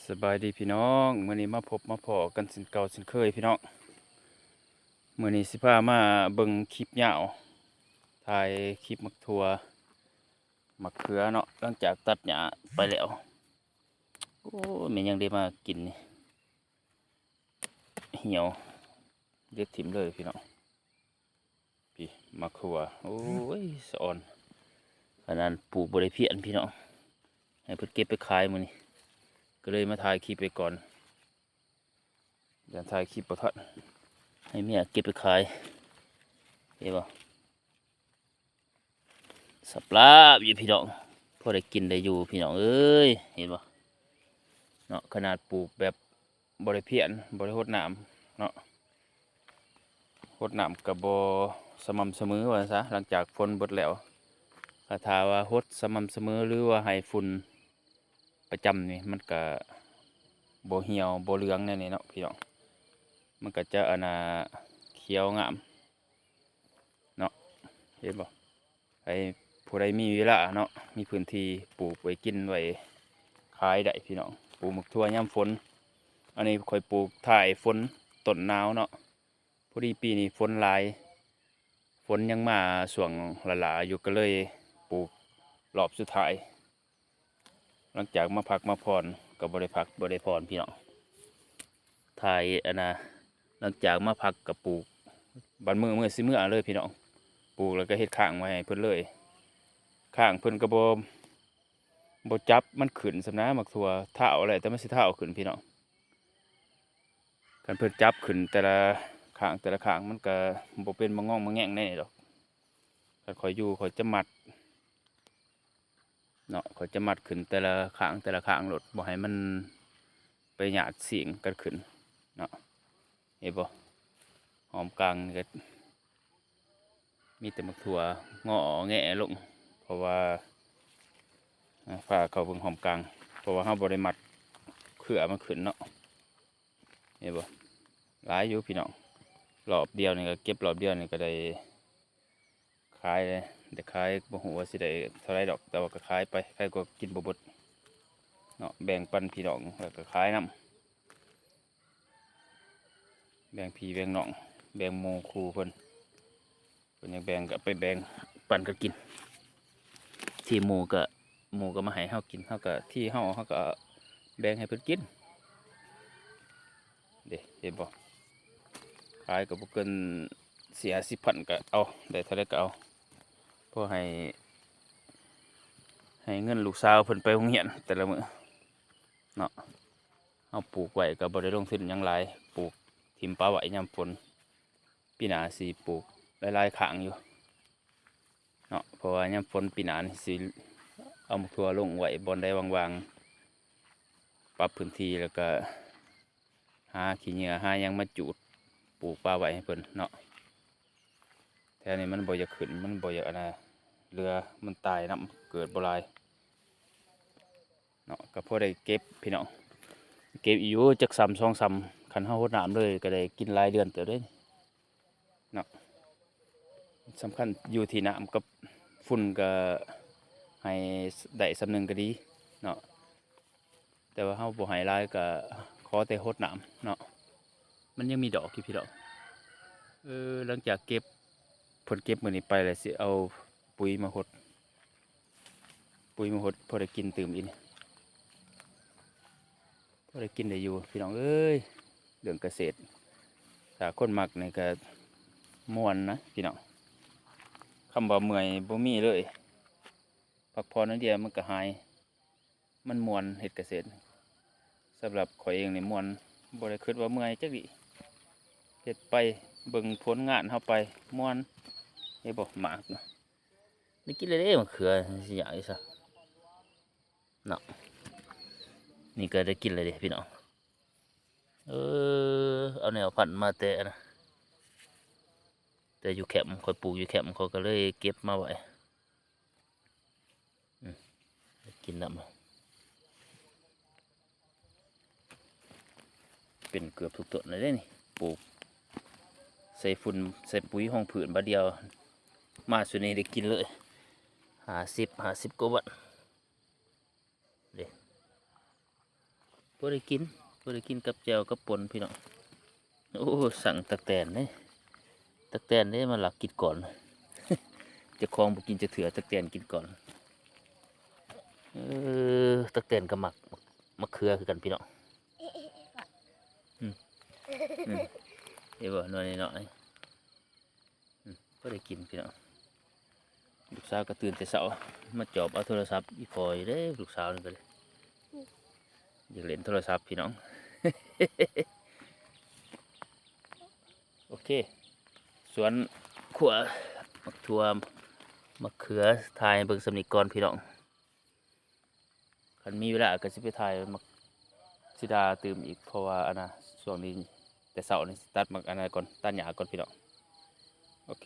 ສະບາຍດີພີ່ນ້ອງ ມື້ນີ້ມາພົບມາພໍ້ກັນເຊັ່ນເກົ່າເຊັ່ນເຄີຍພີ່ນ້ອງ. ມື້ນີ້ຊິພາມາເບິ່ງຄລິບຍາວ ຖ່າຍຄລິບໝາກຖົ່ວ ໝາກເຂືອເນາະ ຫຼັງຈາກຕັດຫຍ້າໄປແລ້ວ. ໂອ້ຍ ແມ່ນຫຍັງໄດ້ມາກິນນີ້ ຫ່ຽວ ເດັດຖິ້ມເລີຍພີ່ນ້ອງ. ພີ້ ໝາກຖົ່ວ ໂອ້ຍ ສະອອນ ຂະໜາດປູກບໍ່ໄດ້ພຽນພີ່ນ້ອງ ໃຫ້ເພິ່ນເກັບໄປຂາຍມື້ນີ້ ກໍເລີຍມາຖ່າຍຄລິບໄວ້ກ່ອນ ຢ້ານຖ່າຍຄລິບບໍ່ທັນ ໃຫ້ເມຍເກັບໄປຂາຍ ເຫັນບໍ່? ສະປາບຢູ່ພີ່ນ້ອງ ພໍໄດ້ກິນໄດ້ຢູ່ພີ່ນ້ອງເອີຍ ເຫັນບໍ່ເນາະ. ຂະໜາດປູກແບບບໍ່ໄດ້ພຽນ ບໍ່ໄດ້ຫົດນ້ຳເນາະ ຫົດນ້ຳກໍບໍ່ສະໝ່ຳສະເໝີວ່າຊັ້ນຊະ ຫຼັງຈາກຝົນເບິດແລ້ວ. ຖ້າ ຖ້າວ່າຫົດສະໝ່ຳສະເໝີ ຫຼືວ່າໃຫ້ຝຸ່ນປະຈຳນີ້ ມັນກໍບໍ່ຫ່ຽວບໍ່ເຫຼືອງແນວນີ້ເນາະພີ່ນ້ອງ ມັນກໍຈະ ອັນນ່າ ຂຽວງາມ ເນາະ ເຫັນບໍ່? ໃຜຜູ້ໃດມີເວລາເນາະ ມີພື້ນທີ່ ປູກໄວ້ກິນໄວ້ຂາຍໄດ້ພີ່ນ້ອງ ປູກໝາກຖົ່ວຍາມຝົນ. ອັນນີ້ຂ້ອຍປູກທ້າຍຝົນຕົ້ນໜາວເນາະ ພໍດີປີນີ້ຝົນຫຼາຍ ຝົນຍັງມາຊ່ວງຫຼ້າໆຢູ່ ກໍເລີຍປູກລອບສຸດທ້າຍ. ຫຼັງຈາກມາພັກມາຜ່ອນ ກໍບໍ່ໄດ້ພັກບໍ່ໄດ້ຜ່ອນພີ່ນ້ອງ ຖ່າຍ ອັນນ່າ ຫຼັງຈາກມາພັກກໍປູກ ບັດມື້ ມື້ຊິເມືອເລີຍພີ່ນ້ອງ ປູກແລ້ວກໍເຮັດຄ້າງໄວ້ໃຫ້ເພິ່ນເລີຍ. ຄ້າງເພິ່ນກໍບໍ່ ບໍ່ຈັບມັນຂຶ້ນສ່ຳນະ ໝາກຖົ່ວທ້າວແຫຼະ ແຕ່ມັນຊິທ້າວຂຶ້ນພີ່ນ້ອງ. ຄັນເພິ່ນຈັບຂຶ້ນແຕ່ລະຄ້າງແຕ່ລະຄ້າງ ມັນກໍບໍ່ເປັນມະງອງມະແງງແນວນີ້ດອກ. ຄັນຂ້ອຍຢູ່ ຂ້ອຍຈະມັດເນາະ ຂ້ອຍຈະມັດຂຶ້ນແຕ່ລະຄ້າງແຕ່ລະຄ້າງໂລດ ບໍ່ໃຫ້ມັນໄປຍາດສີ້ງກັນຂຶ້ນເນາະ. ເຫັນບໍ່? ຫອມກາງນີ້ກໍມີແຕ່ໝາກຖົ່ວງໍແງະລົງ ເພາະວ່າ ອ່າ ພາເຂົ້າເບິ່ງຫອມກາງ ເພາະວ່າເຮົາບໍ່ໄດ້ມັດເຄືອມັນຂຶ້ນເນາະ. ເຫັນບໍ່? ຫຼາຍຢູ່ພີ່ນ້ອງ ລອບດຽວນີ້ກໍເກັບ ລອບດຽວນີ້ກໍໄດ້ຂາຍເດ້ ໄດ້ຂາຍ ບໍ່ຮູ້ວ່າຊິໄດ້ເທົ່າໃດດອກ ແຕ່ວ່າກໍຂາຍໄປ ໃຜກໍກິນບໍ່ເບິດເນາະ ແບ່ງປັນພີ່ນ້ອງ ແລ້ວກໍຂາຍນຳ ແບ່ງພີ່ແບ່ງນ້ອງ ແບ່ງໝູ່ຄູ່ເພິ່ນ ເພິ່ນຢາກແບ່ງກໍໄປແບ່ງປັນກັນກິນ ທີ່ໝູ່ກໍ ໝູ່ກໍມາໃຫ້ເຮົາກິນ ເຮົາກໍທີ່ເຮົາ ເຮົາກໍແບ່ງໃຫ້ເພິ່ນກິນເດ້ ເຫັນບໍ່? ຂາຍກໍບໍ່ເກີນສີ່ຫ້າສິບພັນກໍເອົາ ໄດ້ເທົ່າໃດກໍເອົາ ພໍໃຫ້ ໃຫ້ເງິນລູກສາວເພິ່ນໄປໂຮງຮຽນແຕ່ລະມື້ເນາະ. ເຮົາປູກໄວ້ກໍບໍ່ໄດ້ລົງທຶນຫຍັງຫຼາຍ ປູກຖິ້ມປະໄວ້ຍາມຝົນ ປີໜ້າຊິປູກຫຼາຍໆຂ້າງຢູ່ເນາະ ເພາະວ່າຍາມຝົນປີໜ້ານີ້ຊິເອົາໝາກຖົ່ວລົງໄວ້ບ່ອນໃດວ່າງໆ ປັບພື້ນທີ່ ແລ້ວກໍຫາຂີ້ເຫຍື້ອຫາຫຍັງມາຈູດ ປູກປະໄວ້ໃຫ້ເພິ່ນເນາະ. ແຖວນີ້ມັນບໍ່ຢາກຂຶ້ນ ມັນບໍ່ຢາກ ອັນນ່າ ເຫຼືອ ມັນຕາຍນຳ ເກີດບໍ່ຫຼາຍ ເນາະ ກໍພໍໄດ້ເກັບພີ່ນ້ອງ ເກັບຢູ່ຈັກຊຳສອງຊຳ ຄັນເຮົາຫົດນ້ຳເລີຍກໍໄດ້ກິນຫຼາຍເດືອນເຕີບເດ້ເນາະ. ສຳຄັນຢູ່ທີ່ນ້ຳກັບຝຸ່ນ ກໍໃຫ້ໄດ້ຊຳໜຶ່ງກໍດີເນາະ ແຕ່ວ່າເຮົາບໍ່ໃຫ້ຫຼາຍ ກໍຂໍແຕ່ຫົດນ້ຳເນາະ ມັນຍັງມີດອກຢູ່ພີ່ນ້ອງ. ເອີ ຫຼັງຈາກເກັບ ເພິ່ນເກັບມື້ນີ້ໄປແລ້ວ ຊິເອົາປຸຍມາຫົດ ປຸຍມາຫົດ ພໍໄດ້ກິນຕື່ມອີກ ພໍໄດ້ກິນໄດ້ຢູ່ພີ່ນ້ອງເອີຍ. ເລື່ອງກະເສດ ຖ້າຄົນມັກນີ້ກໍມ່ວນນະພີ່ນ້ອງ ຄຳວ່າເມື່ອຍບໍ່ມີເລີຍ ພັກຜ່ອນໜ້ອຍດຽວມັນກໍຫາຍ ມັນມ່ວນເຮັດກະເສດ. ສຳລັບຂ້ອຍເອງນີ້ມ່ວນ ບໍ່ໄດ້ຄິດວ່າເມື່ອຍຈັກດີ້ ເຮັດໄປ ເບິ່ງຜົນງານເຮົາໄປ ມ່ວນ. ເຫັນບໍ່ ໝາກນະ ໄດ້ກິນແລ້ວເດ້ ມະເຂືອ ຊິຍາກຢູ່ຊະເນາະ. ນີ້ກໍໄດ້ກິນແລ້ວເດ້ພີ່ນ້ອງ. ເອີ ເອົາແນວພັນມາແຕ່ນະ ແຕ່ຢູ່ແຄມ ຂ້ອຍປູກຢູ່ແຄມ ຂ້ອຍກໍເລີຍເກັບມາໄວ້. ອືມ ໄດ້ກິນນຳ ເປັນເກືອບທຸກຕົ້ນເລີຍເດ້ນີ້ ປູກໃສ່ຝຸ່ນ ໃສ່ປຸຍຮອງພື້ນບາດດຽວ ມາຊຸດນີ້ໄດ້ກິນເລີຍ ຫ້າສິບ ຫ້າສິບກວ່າວັນເດ້. ບໍ່ໄດ້ກິນ ບໍ່ໄດ້ກິນກັບແຈ່ວກັບປົ່ນພີ່ນ້ອງ. ໂອ້ ສັ່ງຕັກແຕນເດ້ ຕັກແຕນເດ້ມາລັກກິນກ່ອນ ເຈົ້າຂອງບໍ່ກິນຈັກເທື່ອ ຕັກແຕນກິນກ່ອນ. ເອີ ຕັກແຕນກໍມັກ ໝາກເຂືອຄືກັນພີ່ນ້ອງ. ອືມ ອືມ ເຫັນບໍ່ ໜ່ວຍນ້ອຍໆ ອືມ ບໍ່ໄດ້ກິນພີ່ນ້ອງ. ລູກສາວກໍຕື່ນແຕ່ເຊົ້າ ມາຈອບເອົາໂທລະສັບອີ່ພໍ່ຢູ່ເດ້ ລູກສາວນີ້ກໍເດ້ ຢາກຫຼິ້ນໂທລະສັບພີ່ນ້ອງ. ໂອເຄ ສວນຄົວ ໝາກຖົ່ວ ໝາກເຂືອ ຖ່າຍໃຫ້ເບິ່ງສ່ຳນີ້ກ່ອນພີ່ນ້ອງ. ຄັນມີເວລາກໍຊິໄປຖ່າຍໝາກສີດາຕື່ມອີກ ເພາະວ່າອັນນ່າ ຊ່ວງນີ້ແຕ່ເຊົ້ານີ້ຊິຕັດໝາກອັນນັ້ນກ່ອນ ຕັດຫຍ້າກ່ອນພີ່ນ້ອງ. ໂອເຄ